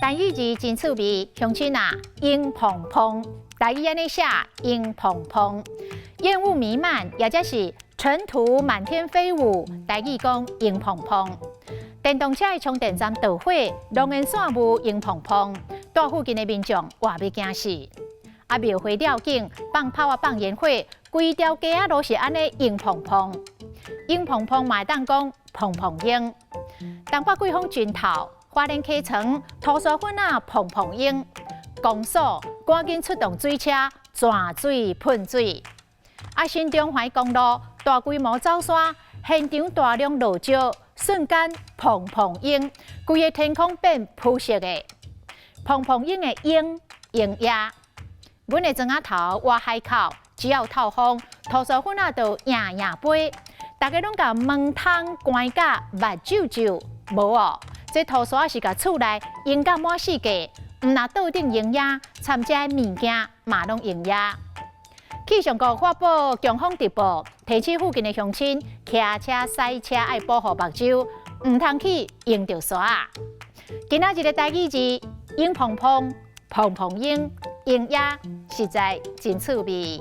台語字真趣味，鄉親啊，湧蓬蓬，台語按呢寫，湧蓬蓬，煙霧彌漫，也就是塵土滿天飛舞，台語講湧蓬蓬。電動車的充電站著火，濃煙散霧湧蓬蓬，蹛附近的民眾活欲驚死。啊，廟會了境，放炮仔放煙火，規條街仔攏是按呢湧蓬蓬，湧蓬蓬嘛會當講蓬蓬湧。東北季風真透，花蓮溪床塗沙粉仔蓬蓬湧，公所趕緊出動水車，泉水噴水。啊，新中環公路大規模走沙，現場大量落石，瞬間蓬蓬湧，規个天空變灰色的。蓬蓬湧的湧鷹鴉，阮的庄仔頭倚海口，只要透風，塗沙粉仔就贏贏飛，逐家攏共門窗關甲密皺皺，無哦，這塗沙是共厝內淹甲滿四界，毋若桌頂鷹鴉，參遮物件嘛攏鷹鴉。氣象局發布強風特報，提醒附近的鄉親騎車、駛車愛保護目睭，毋通去湧著沙。今仔日的台語字，湧蓬蓬、蓬蓬湧、鷹鴉，實在真趣味。